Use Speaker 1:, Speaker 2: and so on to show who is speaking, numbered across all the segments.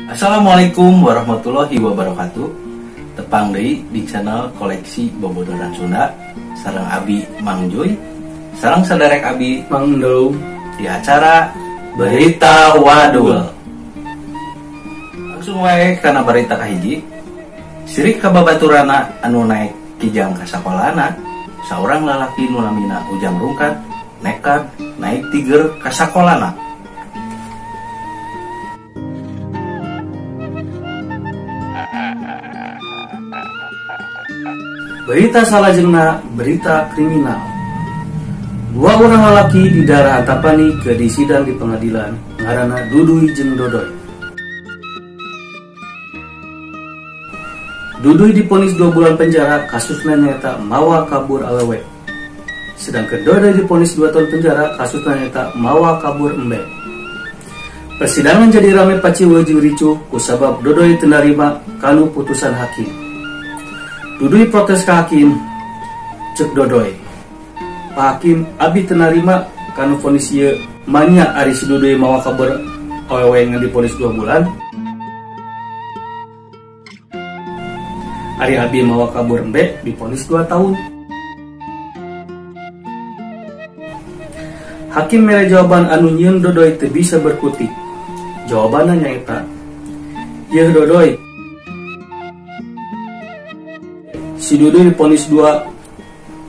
Speaker 1: Assalamualaikum warahmatullahi wabarakatuh. Tepang deui di channel koleksi Bobodoran Sunda sareng Abi Mang Joy, sareng saderek Abi
Speaker 2: Mang Ndou
Speaker 1: di acara Berita Wadul. Langsung wae kana berita kahiji. Sirik ka babaturana anu naek kijang ka sakolana, saurang lalaki nu namina Ujang Rungkad nekat naik tiger ka sakolana.
Speaker 2: Berita salajengna, berita kriminal. Dua orang lalaki di daerah Antapani ke disidang di pengadilan ngaranna Duduy jeung Dodoy. Duduy diponis 2 bulan penjara kasusna nyaeta mawa kabur awewe. Sedangkan Dodoy diponis 2 tahun penjara kasusna nyaeta mawa kabur embe. Persidangan jadi rame paciwa jeung ricuh kusabab Dodoy teu narima kanu putusan hakim. Duduy protes ke hakim, cek Dodoy. Pak Hakim, abi teu narima kanu vonis ieu, manya ari si Duduy mawa kabur awewe ngan diponis 2 bulan. Ari abi mawa kabur embe diponis 2 tahun. Hakim mere jawaban anu nyieun Dodoy teu bisa berkutik. Jawabanna nyaeta, "Yeuh Dodoy, si Duduy diponis 2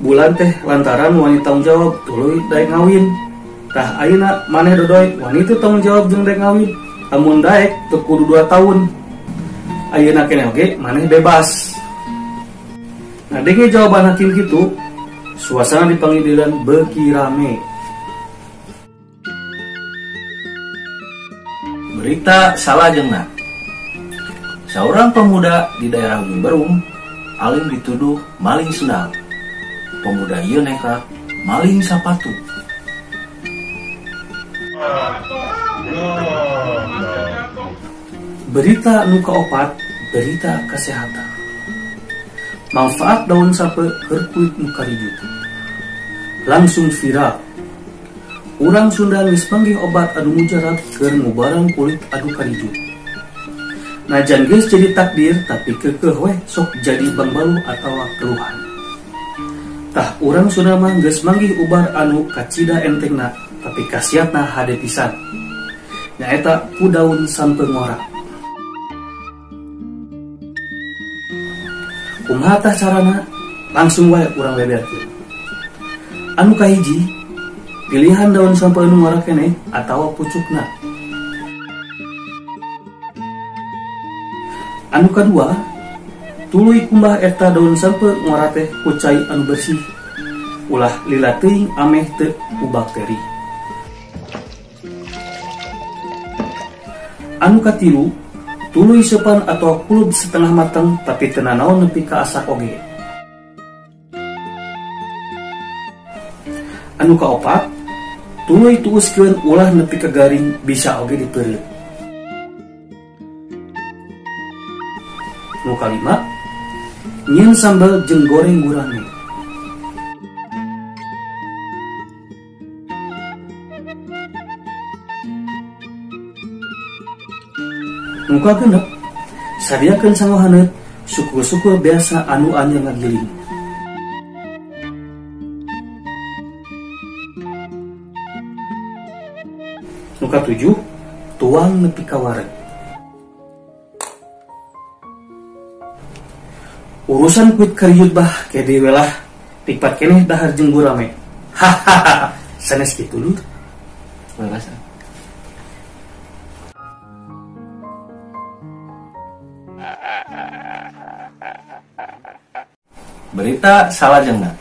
Speaker 2: bulan teh lantaran wani tanggung jawab tuluy daek ngawin. Tah ayeuna maneh Dodoy wani teu tanggung jawab jeung daek ngawin. Lamun daek teu kudu 2 tahun. Ayeuna keneh oge maneh bebas." Nah, denge jawaban hakim kitu, suasana di pengadilan beuki rame.
Speaker 1: Berita salajengna. Seorang pemuda di daerah Ujung Berung alim dituduh maling sendal. Pemuda ieu nekat maling sapatu.
Speaker 2: Berita nu kaopat, berita kesehatan. Manfaat daun sape keur kulit nu karijut. Langsung viral. Urang Sunda geus panggih obat anu mujarab keur ngubaran kulit anu karijut. Najan geus jadi takdir tapi keukeuh weh sok jadi bangbalu atawa keluhan. Tah urang Sunda mah geus manggih ubar anu kacida entengna tapi khasiatna hade pisan. Nyaeta ku daun sampe ngora. Kumaha tah carana? Langsung wae urang beberkeun. Anu kahiji, pilihan daun sampe anu ngora keneh atawa pucukna. Anu kadua, tuluy kumbah eta daun sampe ngora teh ku cai anu bersih. Ulah lila teuing ameh teu ku bakteri. Anu katilu, tuluy seupan atau kulub setengah mateng tapi teu nanaon nepi ka asak oge. Anu kaopat, tuluy tuuskeun ulah nepi ka garing bisa oge dipeureut. Nu kalima, nyieun sambal jeung goreng gurame. Nu kagenep, sadiakeun sangu haneut, syukur-syukur biasa anu anyar ngagiling. Nu katujuh, tuang nepi ka wareg. Urusan kuit kariut bah kede welah tikpat keneh dahar jeung gurame. Hahaha, sanes kitu lur.
Speaker 1: Leres. Berita salajengna.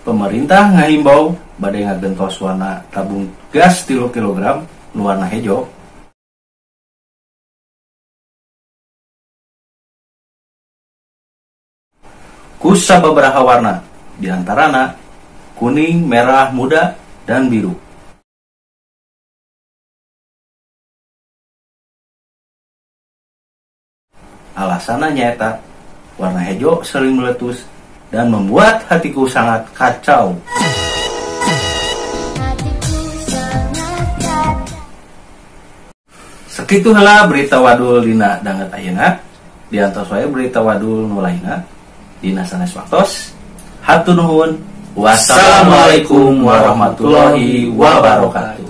Speaker 1: Pemerintah ngahimbau bade ngagentos wana tabung gas 3 kg nu warna hejo. Ku sababaraha warna, diantarana kuning, merah muda, dan biru. Alasanna nyaeta warna hejo sering meletus dan membuat hatiku sangat kacau. Sakitu heula berita wadul dina danget ayeuna. Diantos wae berita wadul nu lainna dina sanes waktos. Hatur nuhun. Wassalamualaikum warahmatullahi wabarakatuh.